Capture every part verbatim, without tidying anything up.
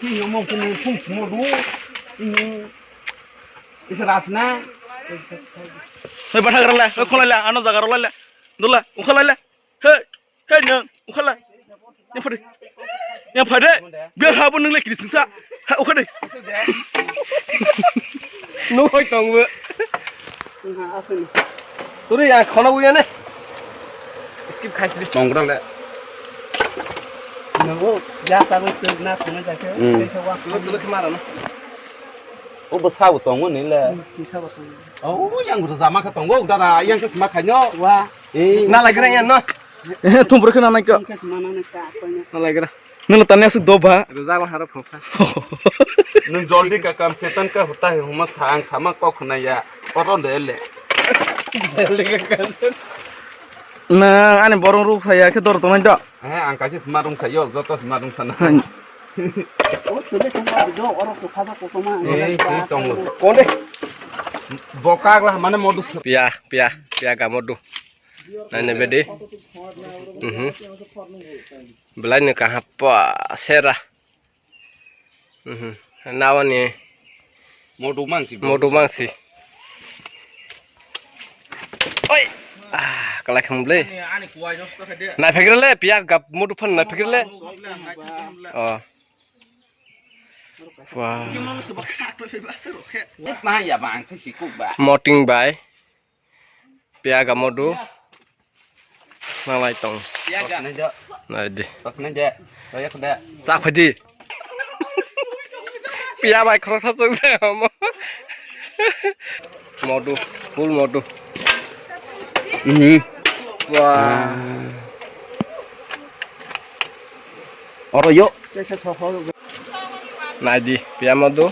Ki yomo kunu phung sumo du. Ini. Isa rasna. Hei, bathak rwla, hei, khwlai la, ano jaga rwlai la. Dula, ukhalai la. Hei, hei, nang, ukhalai. Yang phade. Yang phade. Biar habo nang le kiri singsa. Ha, ukhade. Nung hoi tong bo. Turi ya, khona buya ne. Skip khai sri. Tong gra le. Nungo, ya sabu tu na khona jake. Hmm. Tengsa wa. Tulu, tulu khmara no. O bo sabu tongo ni le. Hmm, sabu tongo. O yang gra jama kha tongo, dara yang kha ma khaino. Wa. Eh. Na lai gra yan no. Thum bro khna nai ko. Tengsa ma na ne ka ko ne. Na lai gra. Nung tanya su do ba. Rijak la haro phangsa. Nung joldi ka kam setan ka hota hai huma sa ang sama kok khna ya. Oro de le. Joldi ka kam setan. Na ani borong ruk saya khe dor tonai do. He ang kaisa sma rung sayo, joto sma rung sana. Hmm. O tole tong ba do, oro ko khaja ko ma. Eh, si tong lo. Konde. Bokak la mane modu. Pia, pia, pia ga modu. Nai ne bedi. Mhm. Belai ni kahap pa sera. Mhm. Nawani modu mangsi. Modu mangsi. Oi. Ah, kalai kham ble. Ani, ani kuwai nosto kha de. Nai phegre le, pia gap modu phan nai phegre le. Oh. Wah. Ki mono se ba kha to ba se ro khe. Nai ya bang se sikuk ba. Moting bai. Piaga modu. Nalai tong. Piaga. Nai di. Tos nai de. Toya khda. Sa khadi. Pia bai khoro sa chang sa mo. Modu, full modu. Mhm. Wah. Oro yo. Nai di, pia modu.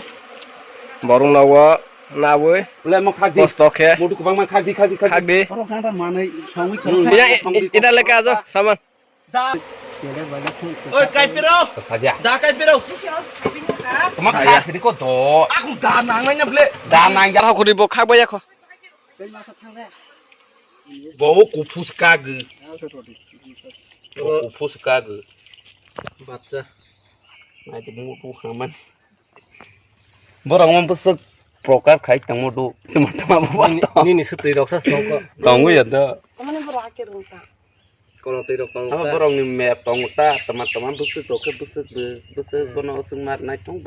Borung nawa. Nawi. Ule mo khak di. Kosto khe. Mudu kubang ma khak di, khak di, khak di. Khak di. Oro khang ta manai songwi khoro. Hmm. Ina, ina leka ajo, saman. Da. Oi, kai piro. Saja. Da kai piro. Tama khak sini ko do. Aku da nang nang ble. Da nang jara khuri bo khak baya kho. Bo kuphus kag. Bo kuphus kag. Bacha. Nai di mu tu haman. Borok mo bwswk prokar khai tongmo do. Tama tama bo ba. Nini, nini swtwi rok sa song ko. Tongwi ya da. Tamani borok ake rung ta. Kono twi rok tong ta. Borok ni map tong ta. Tama tama bwswk rok khe bwswk bwswk bono swng mar nai tong.